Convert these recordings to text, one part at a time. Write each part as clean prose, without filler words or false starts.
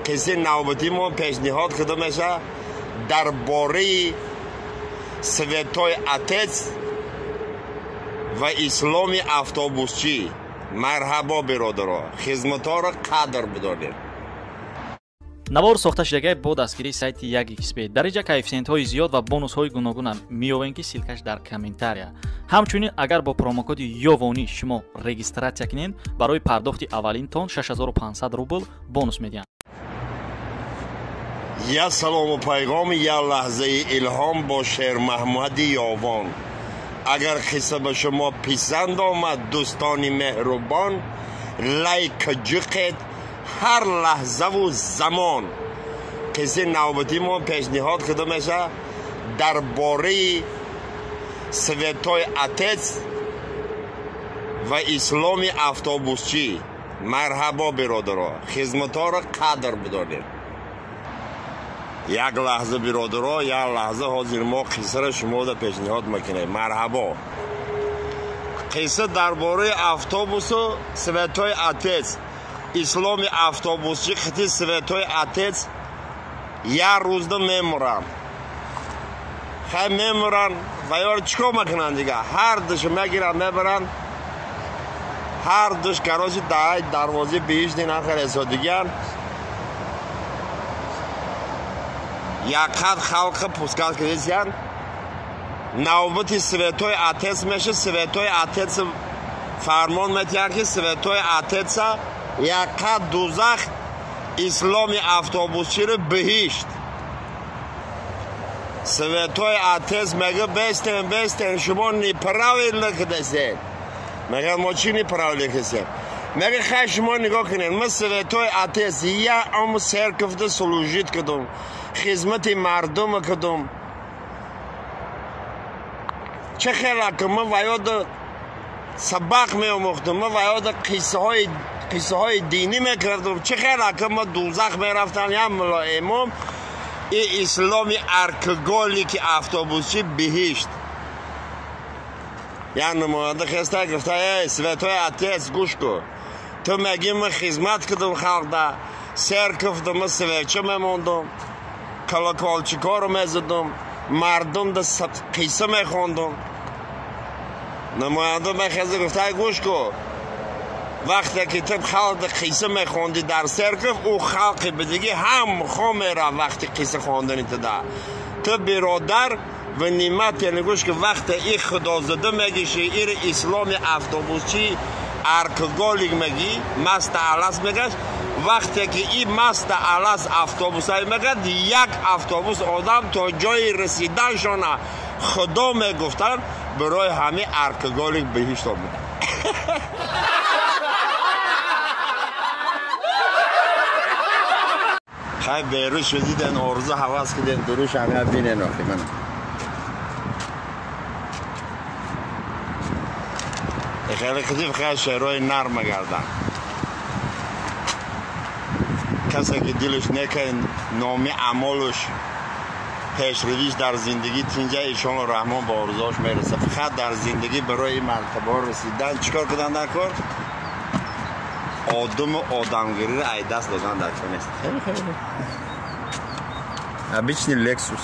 Қиссаи навбатии мо пешниҳод карда мешавад дар бораи Святой Отец ва исломи автобусчӣ. Марҳабо, биродаро, хизматҳоро қадр бидонед. Навор сохта шудагай бо дастгирии сайти 1xb. Дар инҷа коэффисиентҳои зиёд ва бонусҳои гуногунам меёвем, ки ссылка ш дар комментария. Ҳамчунин агар бо промокоди Ёвонӣ шумо регистрация кунед, барои пардохти аввалинтон 6500 рубл бонус медиҳанд. Я салому пайғом, я лаҳзаи илҳом бо Шермаҳмади Ёвон. Агар қисса ба шумо писанд омад, дӯстони меҳрубон, лайк ҷиқед ҳар лаҳзаву замон. Қиссаи навбатии мо пешниҳод карда мешавад дар бораи Святой Отец ва исломи автобусчӣ. Марҳабо, биродаро, хизматҳоро қадр бидонед. Як лаҳза, биродаро, як лаҳза, ҳозир мо қиссаро шумода пешниҳод мекунем. Марҳабо. Қисса дар бораи автобусу Святой Отец. Исломи автобусчӣ хити Святой Отец як рӯзда мемуранд. Хай, мемуранд ва ёр чӣ кор мекунанд дига? Ҳар душу мегиранд, мебаранд. Ҳар душ, короче, дар дарвозаи биҳишти нахаресодигиянд. Якқад халқа пускать кардисиянд. Навбати Святой Отец меша. Святой Отец фармон метиҳанд, ки Святой Отец а якқад дузах, исломи автобусчиро биҳишт. Святой Отец мега: «Бестен, бестен, шумо неправильно кардасед». Мега: «Мо чӣ неправильно кардасем?» Мега: «Хай, шумо нигоҳ кунед, ма Святой Отец як умр церковь да служить кардум, хизмати мардума кардум. Чӣ хела ки ма ваёда сабақ меомӯхтум, ма ваёда қиссаҳои динӣ мекардум, чӣ хела ки ма дузах мерафтам, як мулло имом, и исломи алкоголик и автобусчӣ биҳишт?» Як намоянда хеста гуфта: «Эй, Святой Отец, гӯш кун, ту мегӣ ма хизмат кардум халқда, церковь да ма свеча мемондум, колокольчик ҳоро мезадум, мардумда қисса мехондум». Намоянда мехеза гуфта: «Ай, гӯш кун, вақте ки ту халқда қисса мехондӣ дар церковь, ӯ халқи бидигӣ ҳам хо мерафт вақти қисса хондани туда. Ту, биродар, внимательно гӯш ки, вақте и худозада мегиши, ири исломи автобусчӣ алкоголик мегӣ, маста алас мегашт, вақте ки и маста алас автобусай мегад, як автобус одам то ҷои расиданшона худо мегуфтанд, барои ҳамин алкоголик биҳишт омада». Хай, беру шудиден, орзу ҳавас киден, дуруш ҳамя бинен. Охи мана хеле хидиф, хеле шеърҳои нарма гардан. Касе ки дилаш нека, номи амолуш, пешравиш дар зиндагӣ тинҷа, иншоалло Раҳмон ба орзуош мерасад. Фақат дар зиндагӣ барои ин мартабаҳо расидан чӣ кор кардан дар кор? Одаму одамгириро ай даст додан дар кор нест. Обычный Лексус.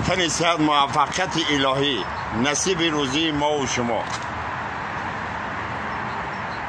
Тани сиҳат, муваффақияти илоҳӣ насиби рӯзии мову шумо.